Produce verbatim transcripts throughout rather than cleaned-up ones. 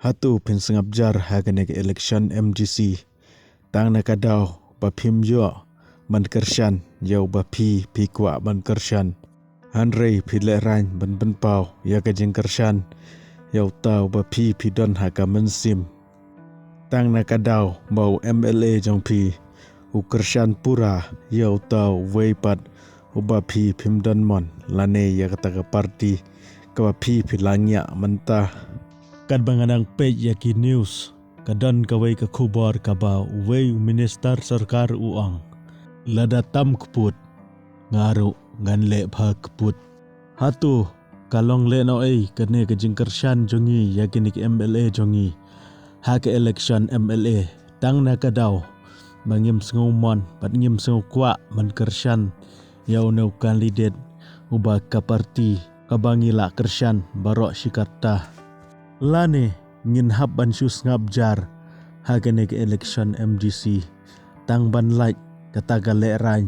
Hato phin sngap jar ha kane ka election M D C? Tang na ka daw ba phim ïoh ban kyrshan ïa uba phi phi kwah ban kyrshan. Hynrei phi lehraiñ ban pynpaw ïa ka jingkyrshan ïa uta uba phi phi don ha ka mynsiem. Tang na ka daw ba u M L A jong phi u kyrshan pura ïa uta uwei pat uba phi phim don mon lane ïa kata ka party kaba phi phi la ngiah mynta. Katba nga dang peit ïa ki news, ka don kawei ka khubor kaba uwei u minister sorkar u ong, lada tam kput, nga ruh ngan leh bha kput. Hato ka long lehnohei kane ka jingkyrshan jong ngi ïa kine ki M L A jong ngi ha ka election M L A? Tang na ka daw ba ngim sngew mon bad ngim sngew kwah ban kyrshan ïa une u candidate uba ka party kaba ngi la kyrshan baroh shi katta. Lane ngin hap ban shu sngap jar ha kane ka election M D C tang ban lait kata ka lehraiñ,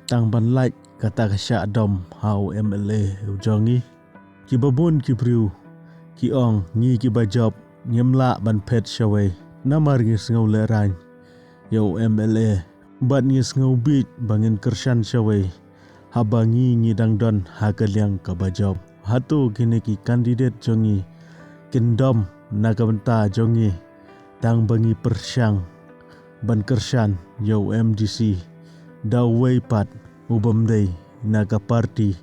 tang ban lait kata ka shah dom ha u M L A u jong ngi? Kiba bun ki briew ki ong, ngi kiba jop ngim lah ban phet shawei namar ngi sngew lehraiñ ïa u M L A bad ngi sngew bieit ba ngin kyrshan shawei haba ngi ngi dang don ha ka liang kaba jop. Hato kine ki candidate jong ngi kin dom na ka bynta jong ngi tang ba ngi pyrshang ban kyrshan ïa u M D C da uwei pat u bym dei na ka party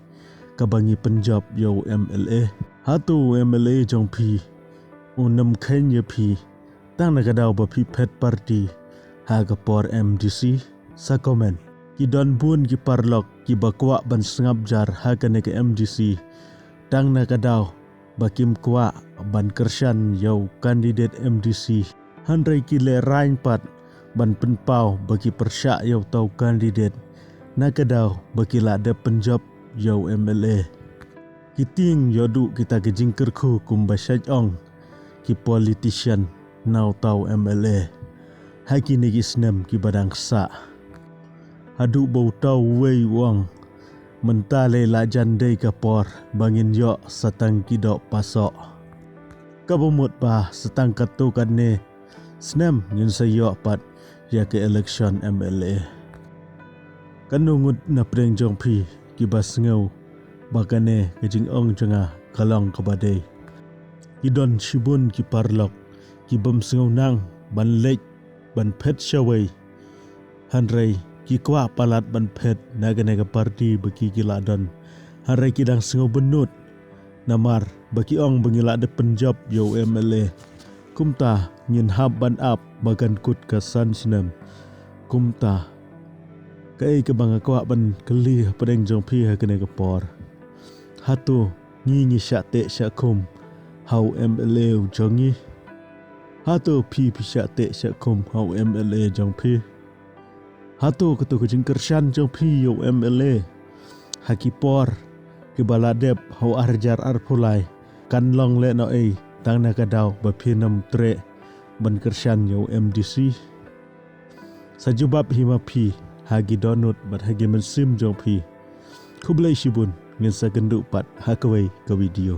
kaba ngi pynjop ïa u M L A? Hato u M L A jong phi un ym kheiñ ïa phi tang na ka daw ba phi phet party ha ka por M D C? Sa comment. Ki don bun ki paralok kiba kwah ban sngap jar ha kane ka M D C tang na ka daw ba kim kwah ban kyrshan ïa u candidate M D C, hynrei ki lehraiñ pat ban pynpaw ba ki pyrshah ïa uta u candidate na ka daw ba ki la dep pynjop ïa u M L A. Ki tieng ïoh duh kita ki jingkyrkhu kumba shait ong ki politician na uta u M L A ha kine ki snem kiba dang sah. Haduh ba uta uwei u ong, mynta lei la jan dei ka por ba ngin ïoh sa tang ki doh pasoh. Kaba mut ba sa tang katto katne snem ngin sa ïoh pat ïa ka election M L A. Kano ngut na pdeng jong phi kiba sngew ba kane ka jingong jong nga ka long kaba dei? Ki don shibun ki paralok ki bym sngew nang ban leit ban phet shawei, hynrei ki kwah palat ban phet na kane ka party ba ki ki la don, hynrei ki dang sngew bynnud namar ba ki ong ba ngi la dep pynjop ïa u M L A. Kumta ngin hap ban ap ba kan kut ka san snem. Kumta kaei kaba nga kwah ban kylli hapdeng jong phi ha kane ka por, hato ngi ngi shah teh shah khum ha u M L A u jong ngi? Hato phi phi shah teh shah khum ha u M L A jong phi? Hato kato ka jingkyrshan jong phi ïa u M L A ha ki por kiba la dep ha u ar hajar arphew lai kan long lehnohei tang na ka daw ba phin ym treh ban kyrshan ïa u M D C? Sa jubab hi ma phi ha ki dohnud bad ha ki mynsiem jong phi. Khublei shibun, ngin sa kynduh pat ha kawei ka video.